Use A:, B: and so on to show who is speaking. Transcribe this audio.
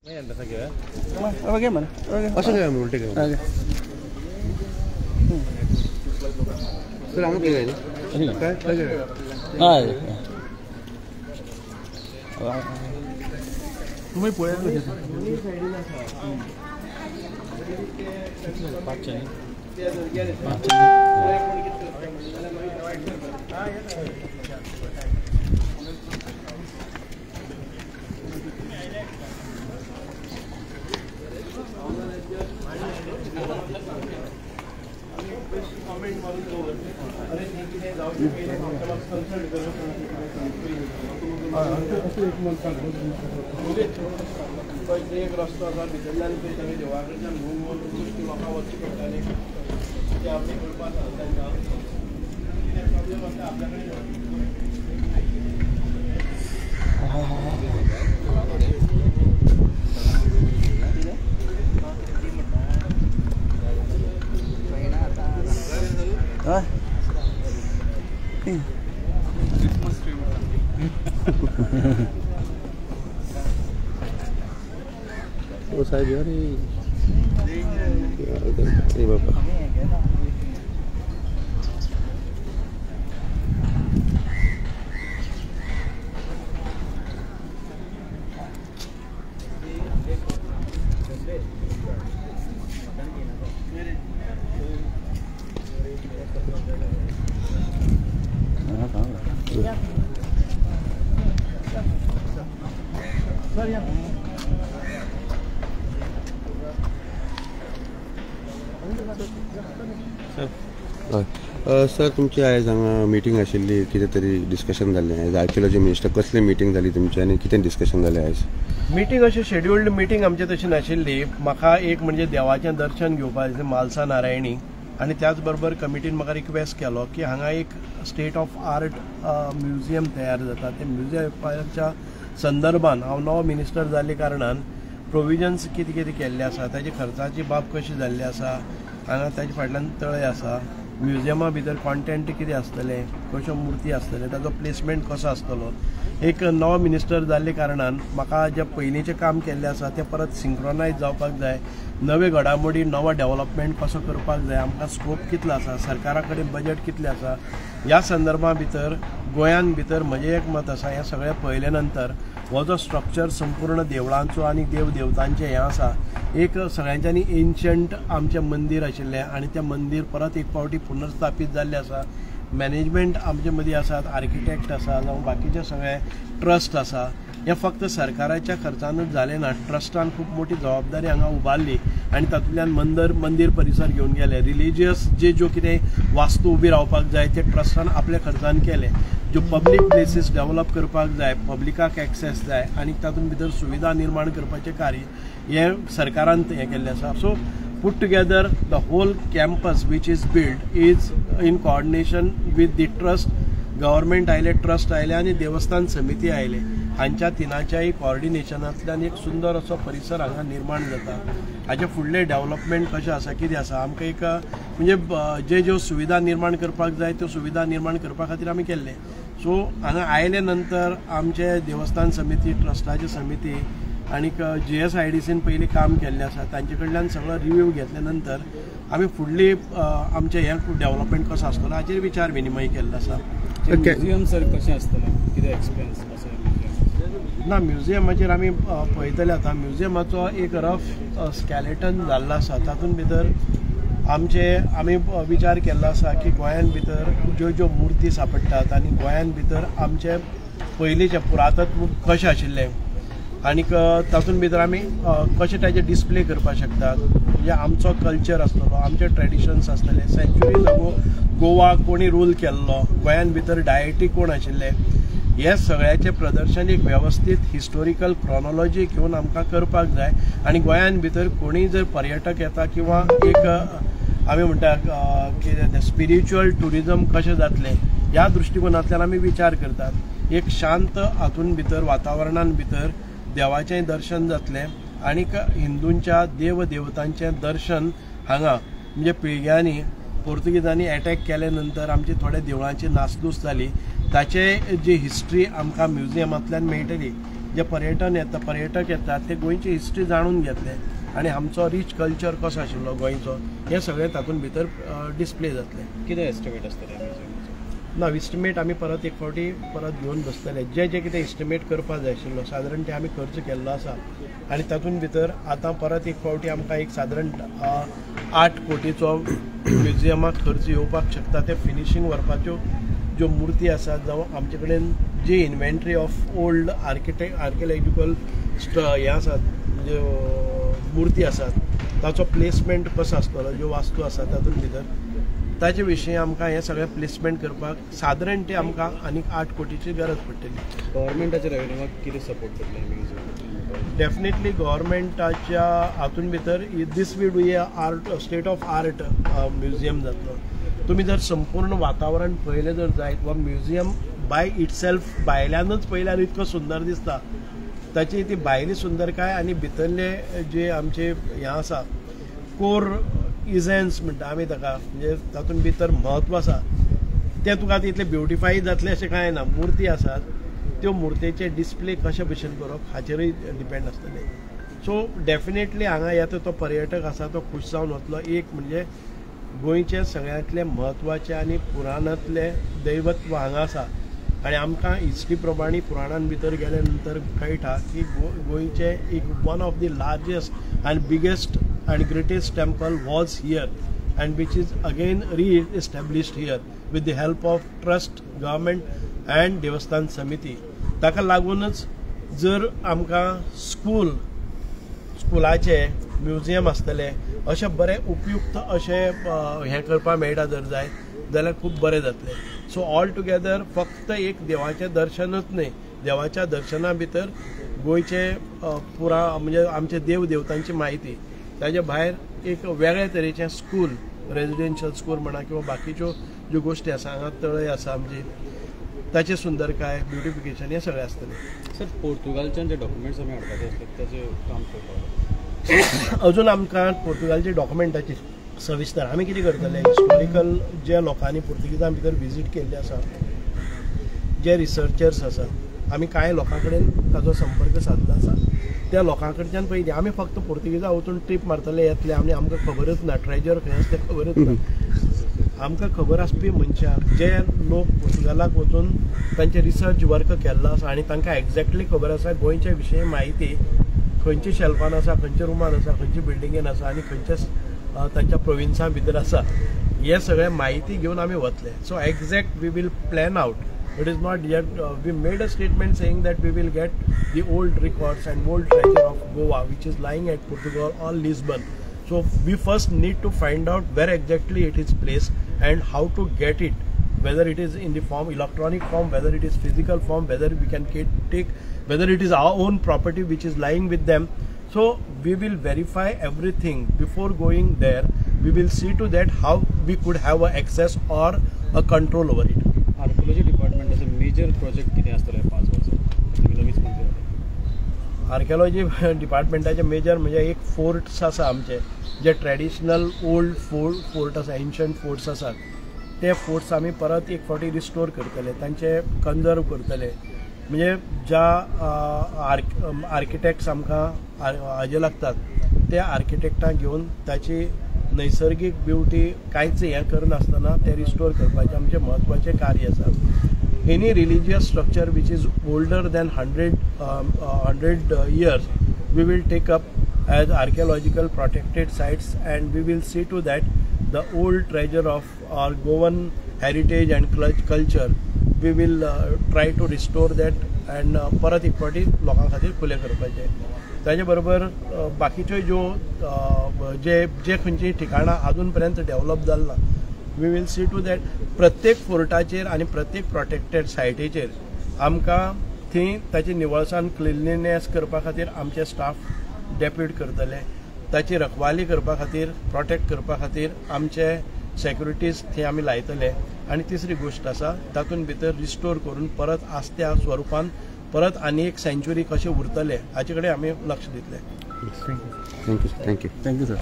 A: अशें उलटे सर हांगा काय
B: हय तुम्ही पळयात
C: एक रस्तो आसा भितरल्यान पळय तांणी देवळा कडच्यान घुंवून गोश्टी लोकांक वचचें पडटालें ते आमी करपाक सांगता तांकां कितें प्रॉब्लम आसता आपल्या कडेन.
A: ओ साहेब यार ये बाबा सर तुमची आयज हांगा मिटींग आशिल्ली, कितें तरी डिस्कशन जालें आयज आर्किओलॉजी मिनिस्टर, कसली मिटींग जाली तुमची आनी कितें डिस्कशन जालें आयज?
C: मिटींग अशें शेड्युल्ड मिटींग आमची तशी नाशिल्ली. म्हाका एक म्हणजे देवाचें दर्शन घेवपाक जाय म्हालसा नारायणी, आनी त्याच बरोबर कमिटीन म्हाका रिक्वेस्ट केलो की हांगा एक स्टेट ऑफ आर्ट म्युझियम तयार जाता. ते म्युझियमाच्या संदर्भान हांव नवो मिनिस्टर जाल्ल्या कारणान प्रोविजन्स कितें कितें केल्ले आसा, ताची खर्चाची बाब कशी जाल्ली आसा, हांगा ताच्या फाटल्यान तळें आसा, म्युझियमा भितर कॉन्टेंट कितें आसतलें, कश्यो मुर्ती आसतले, ताचो प्लेसमेंट कसो आसतलो. एक नवो मिनिस्टर जाल्ल्या कारणान म्हाका जें पयलींचें काम केल्लें आसा तें परत सिंक्रोनायज जावपाक जाय, नवे घडामोडी नवो डेवलपमेंट कसो करपाक जाय, आमकां स्कोप कितलो आसा, सरकारा कडेन बजट कितलें आसा, ह्या संदर्भा भितर गोंयान भितर म्हजें एक मत आसा, हें सगळें पळयले नंतर हो जो स्ट्रक्चर संपूर्ण देवळांचो आनी देव देवतांचें हें आसा, एक सगळ्यांच्यानी एन्शंट आमचें मंदीर आशिल्लें आनी तें मंदीर परत एक फावटी पुनर्स्थापीत जाल्लें आसा. मॅनेजमेंट आमचे मदीं आसात, आर्किटेक्ट आसा, जावं बाकीचे सगळे ट्रस्ट आसा. हें फक्त सरकाराच्या खर्चानूच जालें ना, ट्रस्टान खूब मोठी जबाबदारी हांगा उबारली आनी तातूंतल्यान मंदीर परिसर घेवन गेले. रिलिजियस जे ज्यो कितें वास्तू उबी रावपाक जाय ते ट्रस्टान आपल्या खर्चान केले. ज्यो पब्लीक प्लेसीस डेवलप करपाक जाय, पब्लिकाक एक्सेस जाय आनी तातूंत भितर सुविधा निर्माण करपाचें कार्य हें सरकारान हें केल्लें आसा. So put together the whole campus which is built is in coordination with the trust. Government आयले, ट्रस्ट आयले आनी देवस्थान समिती आयले, हांच्या तिनाच्याय कॉर्डिनेशनांतल्यान एक सुंदर असो परिसर हांगा निर्माण जाता. हाचे फुडलें डेवलपमेंट कशें आसा, कितें आसा, आमकां एक म्हणजे जे ज्यो सुविधा निर्माण करपाक जाय त्यो सुविधा निर्माण करपा खातीर आमी केल्ले. सो हांगा आयले नंतर आमचे देवस्थान समिती, ट्रस्टाची समिती आनीक GSIDCन पयलीं काम केल्लें आसा, तांचे कडल्यान सगळो रिव्यू घेतले नंतर आमी फुडली आमचें हें डेवलपमेंट कसो आसतलो हाचेर विचार विनिमय केल्लो आसा.
D: म्युझियम सर कशें आसतलें, कितें एक्सपेन्स कसो?
C: ना, म्युझियमाचेर आमी पळयतले आतां. म्युझियमाचो एक रफ स्कॅलेटन जाल्लो आसा, तातूंत भितर आमचे आमी विचार केल्लो आसा की गोंयान भितर ज्यो ज्यो मुर्ती सांपडटात आनी गोंयान भितर आमचे पयलींचे पुरातत्व कशें आशिल्लें आनीक तातूंत भितर आमी कशें ताजें डिस्प्ले करपाक शकतात, म्हणजे आमचो कल्चर आसतलो, आमचे ट्रेडिशन्स आसतले. सेंच्युरीज अगो गोवा कोणी रूल केल्लो, गोंयान भितर डायटी कोण आशिल्ले, हे सगळ्याचें प्रदर्शन एक वेवस्थीत हिस्टोरिकल क्रॉनॉलॉजी घेवन आमकां करपाक जाय. आनी गोंयान भितर कोणीय जर पर्यटक येता किंवा एक आमी म्हणटा कितें स्पिरिच्युअल ट्युरिजम कशें जातलें ह्या दृश्टिकोनांतल्यान आमी विचार करतात. एक शांत हातून भितर वातावरणान भितर देवाचें दर्शन जातलें आनीक हिंदूंच्या देव देवतांचें दर्शन हांगा म्हणजे पिळग्यांनी पोर्तुगीजांनी एटॅक केले नंतर आमची थोड्या देवळांची नासधूस जाली, ताचे जी हिस्ट्री आमकां म्युझियमांतल्यान मेळटली. जे पर्यटन येता, पर्यटक येतात ते गोंयची हिस्ट्री जाणून घेतले आनी आमचो रीच कल्चर कसो आशिल्लो गोंयचो हें सगळें तातूंत भितर डिस्प्ले जातलें.
D: कितें एस्टिमेट आसतलें म्युझियमाचो?
C: ना, इस्टिमेट आमी परत एक फावटी परत घेवन बसतले. जे जे कितें इस्टिमेट करपा जाय आशिल्लो सादारण ते आमी खर्च केल्लो आसा आनी तातूंत भितर आतां परत एक फावटी आमकां एक सादारण 8 कोटीचो म्युझियमाक खर्च येवपाक शकता. ते फिनिशींग व्हरपाच्यो ज्यो मुर्ती आसात जावं आमचे कडेन जी इन्व्हेंटरी ऑफ ओल्ड आर्किओलॉजिकल हें आसात, म्हणजे मुर्ती आसात ताचो प्लेसमेंट कसो आसतलो, ज्यो वास्तू आसा तातूंत भितर ताचे विशीं आमकां हें सगळें प्लेसमेंट करपाक सादारण ते आमकां आनीक 8 कोटीची गरज पडटली.
D: गव्हर्मेंटाच्या रेवेन्यूवाक कितें सपोर्ट करतलें म्युझियम?
C: डेफिनेटली गव्हर्मेंटाच्या हातून भितर this will be a art state of art museum जातलो. तुमी जर संपूर्ण वातावरण पळयलें जर जायत वा म्युझियम बाय इटसेल्फ भायल्यानूच पळयल्यार इतको सुंदर दिसता, ताची ती भायली सुंदरकाय आनी भितरले जे आमचे हें आसा कोर इझेन्स म्हणटा आमी ताका, म्हणजे तातूंत भितर म्हत्व आसा तें तुका आतां इतलें ब्युटिफाय जातलें अशें कांय ना. मुर्ती आसात त्यो मुर्तेचे डिस्प्ले कशे भशेन करप हाचेरूय डिपेंड आसतलें. सो डेफिनेटली हांगा येता तो पर्यटक आसा तो खूश जावन वतलो. एक म्हणजे गोंयचे सगळ्यांतलें म्हत्वाचें आनी पुराणांतलें दैवत्व हांगा आसा आनी आमकां हिस्ट्री प्रमाणे पुराणान भितर गेले नंतर कळटा की गोंयचें एक one of the largest and biggest and greatest temple was here and which is again re-established here with the help of trust, government and Devasthan Samiti. ताका लागूनच जर आमकां स्कुलाचे म्युझियम आसतले अशें बरें उपयुक्त अशें हें करपाक मेळटा जर जाय जाल्यार खूब बरें जातलें. सो ऑल टुगेदर फक्त एक देवाचें दर्शनूच न्हय, देवाच्या दर्शना भितर गोंयचे पुरा म्हणजे आमचे देव देवतांची म्हायती, ताजे भायर एक वेगळे तरेचें स्कूल, रेजिडेन्शियल स्कूल म्हणा किंवा बाकीच्यो ज्यो गोश्टी आसा, हांगा तळय आसा आमची, ताचें सुंदरकाय ब्युटिफिकेशन हें सगळें आसतलें.
D: सर, पोर्तुगालच्यान जे डॉक्युमेंट्स आमी हाडपाचे आसले ताचें काम करपाक
C: अजून आमकां पोर्तुगालचे डॉक्युमेंटाची सविस्तर आमी कितें करतले, हिस्टॉरिकल जे लोकांनी पुर्तुगीजां भितर विजीट केल्ले आसा, जे रिसर्चर्स आसात, आमी कांय लोकां कडेन ताचो संपर्क सादलो आसा, त्या लोकां कडच्यान पयलीं आमी फक्त पुर्तुगीजा वचून ट्रीप मारतले येतले आनी आमकां खबरच ना ट्रेजर खंय आसा तें खबरच ना. आमकां खबर आसपी मनशां जे लोक पुर्तुगालाक वचून तांचे रिसर्च वर्क केल्लो आसा आनी तांकां एग्जॅक्टली खबर आसा गोंयच्या विशयी म्हायती, खंयच्या शेल्फान आसा, खंयच्या रुमान आसा, खंयच्या बिल्डिंगेन आसा आनी खंयच्या तांच्या प्रोविन्सां भितर आसा, हे सगळें म्हायती घेवन आमी वतले. So exact we will plan out. It is not yet, we made a statement saying that we will get the old records and old treasure of Goa which is lying at Portugal or Lisbon. So we first need to find out where exactly it is placed and how to get it, whether it is in the form, electronic form, whether it is physical form, whether we can take, whether it is our own property which is lying with them. So we will verify everything before going there. We will see to that how we could have a access or a control over it.
D: Archaeology डिपार्टमेंटाचो major project कितें आसतलें 5 वर्सां? तुमी नवीच मंत्री जाले.
C: Archaeology डिपार्टमेंटाचे major म्हणजे एक forts आसा आमचे, जे ट्रेडिशनल ओल्ड फोर्ट आसा, एन्शंट फोर्ट्स आसात, ते फोर्ट्स आमी परत एक फावटी रिस्टोर करतले, तांचे कन्जर्व करतले. म्हणजे ज्या आर्किटेक्ट्स आमकां हाजे लागतात त्या आर्किटेक्टांक घेवन ताची नैसर्गीक ब्युटी कांयच हें करनासतना तें रिस्टोर करपाचें आमचें म्हत्वाचें कार्य आसा. Any religious structure which is older than 100 years we will take up as archaeological protected sites and we will see to that the old treasure of our Goan heritage and culture we will try to restore that and परत एक फावटी लोकां खातीर खुलें करपाचें. ताजे बरोबर बाकीच्यो ज्यो जे जे खंयचीं ठिकाणां आजून पर्यंत डेवलप जाल ना, we will see to that प्रत्येक फोर्टाचेर आनी प्रत्येक प्रोटेक्टेड सायटीचेर आमकां थंय ताची निवळसाण क्लिनलीनेस करपा खातीर आमचे स्टाफ डेप्यूट करतले, ताची रखवाली करपा खातीर प्रोटेक्ट करपा खातीर आमचे सेक्युरिटीज थंय आमी लायतले. आनी तिसरी गोश्ट आसा तातूंत भितर रिस्टोर करून परत आसत्या स्वरुपान परत आनी एक सेंच्युरी कशें उरतले हाचे कडेन आमी लक्ष दितले.
A: Thank you. Thank you sir.